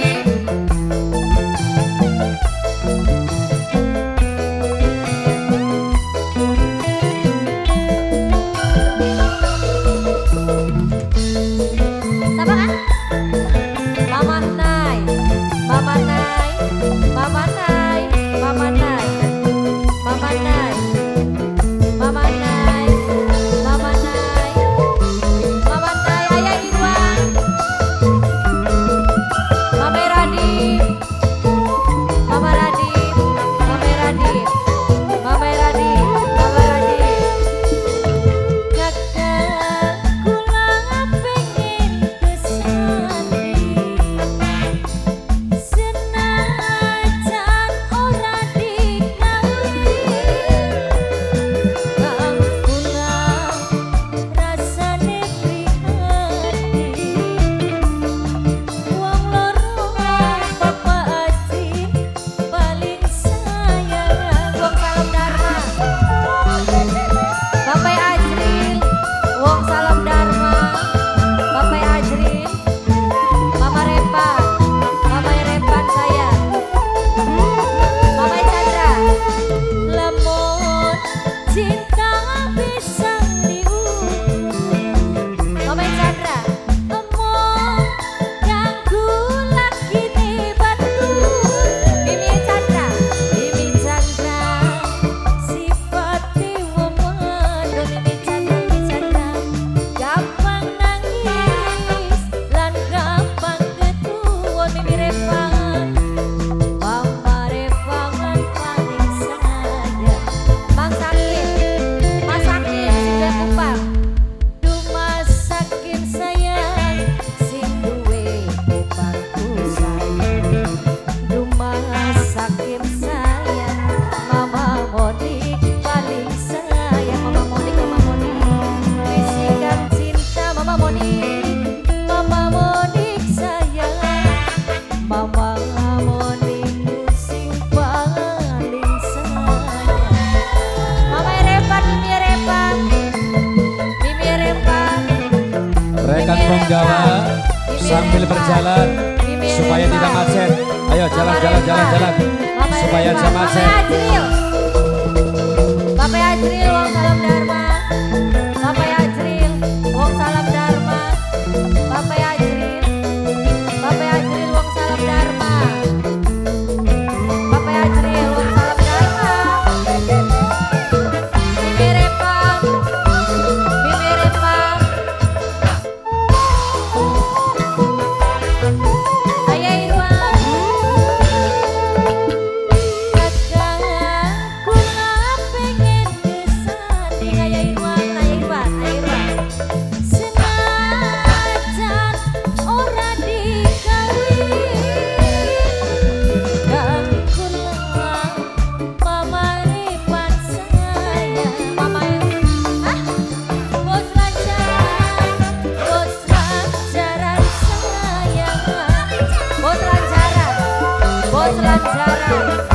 Radi. Sama kan? Mama Nay, Mama Nay, Mama Nay, Mama Nay, Mama Nay, Mama Nay, Mama Nay, Mama Nay, Ayah Irwan, Mama Radif, Mama Radif, Mama Radif, Mama Radif, Mama Radif. Kakak kula pengen kesanding, senajan ora dikawin, kang kula rasane prihatin. Wong loro Bapak Ajin paling sayang. Wong Salam Dharma, Bapak Ajril, Wong Salam Dharma, Bapak Ajril, Mama Repa, Mama Repan saya, Mama Chandra. Lamun cinta bisa diukur, Mama Chandra, emong ganggu lakine batur. Mimi Chandra, Mimi Chandra, sifate wong wadon. Mimi Chandra, Mimi Chandra, gampang nangis lan gampang ketuwon. Mimi Revan, Mama Revan paling sayang. Bang Sakin, Mas Sakin, sing duwe kupang. Duh Sakin sayang, sing duwe kupangku sayang. Duh Sakin sayang, Mama Monik paling sayang. Mama Monik, Mama Monik, bisikan cinta Mama Monik, Mama Monik sayang, Mama Monik sing paling sayang. Mama Repan, Mimi Repan, Mimi Repan, Rekan Mimi penggawa Mimi sambil Repan, berjalan Mimi supaya Repan. Tidak macet. Ayo jalan Mama jalan jalan Repan. Jalan Mama supaya Repan. aja macet. Mama Ajril, Bapak Ajril, Wong Salam Dharma, Bapak Ajril, Wong Salam Dharma, Bapak Ajril, Bapak Ajril, Wong Salam Dharma, Bapak Ajril, Wong Salam Dharma, Mimi Repan, Mimi Repan, Ayah Irwan. Kakak kula pengen kesanding. Ayah Irwan, Ayah Irwan, Ayah Irwan. Senajan ora dikawin, kang kula Mama Repan sayang. Mama, ah, bos lancaran, bos lancaran sayang, bos lancaran, bos lancaran.